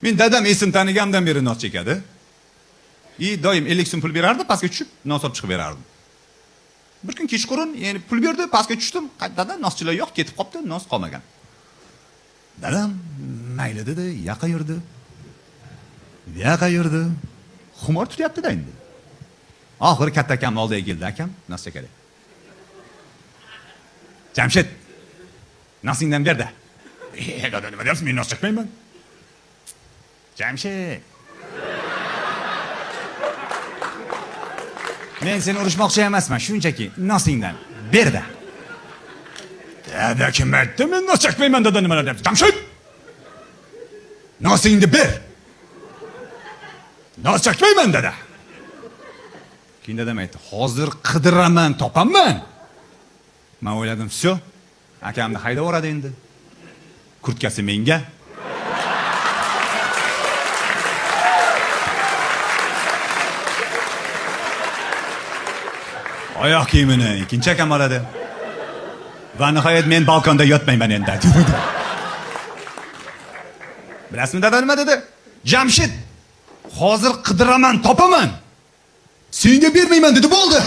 Men dadam esim tanigandan beri nos chekadi. И doim 50 so'm pul berardi, pastga tushib nos olib chiqib berardim. Bir kun kechqurun yani pul berdi, pastga tushdim. Dada noschilar yo'q, ketib qopti, nos qolmagan. Dadam mayli dedi, yaqa yurdi. Buyoqqa yurdi. Xumor tutyapti-da endi. Oxiri katta akamni oldiga keldi, akam nos chekadi. Jamshid, nosingdan berdi. E, dada nima deyapsiz? Men nos chekmayman. Jamshid. Men seni urishmoqchi emasman, shunchaki nosingdan berdi. Dada kim aytdi? Men nos chekmayman dada nimalar deyapsiz? Jamshid! Nosingni ber. Nos chekmayman dada. Keyin dadam aytdi, hozir qidiraman, topaman. Men o'yladim, всё, akamni haydab yuboradi endi. Kurtkasi menga. Oyoq kiyimini ikkinchi akam oladi. Va nihoyat men balkonda yotmayman endi. Bilasizmi dada nima dedi? Jamshid, hozir qidiraman, topaman. Senga bermayman dedi, bo'ldi.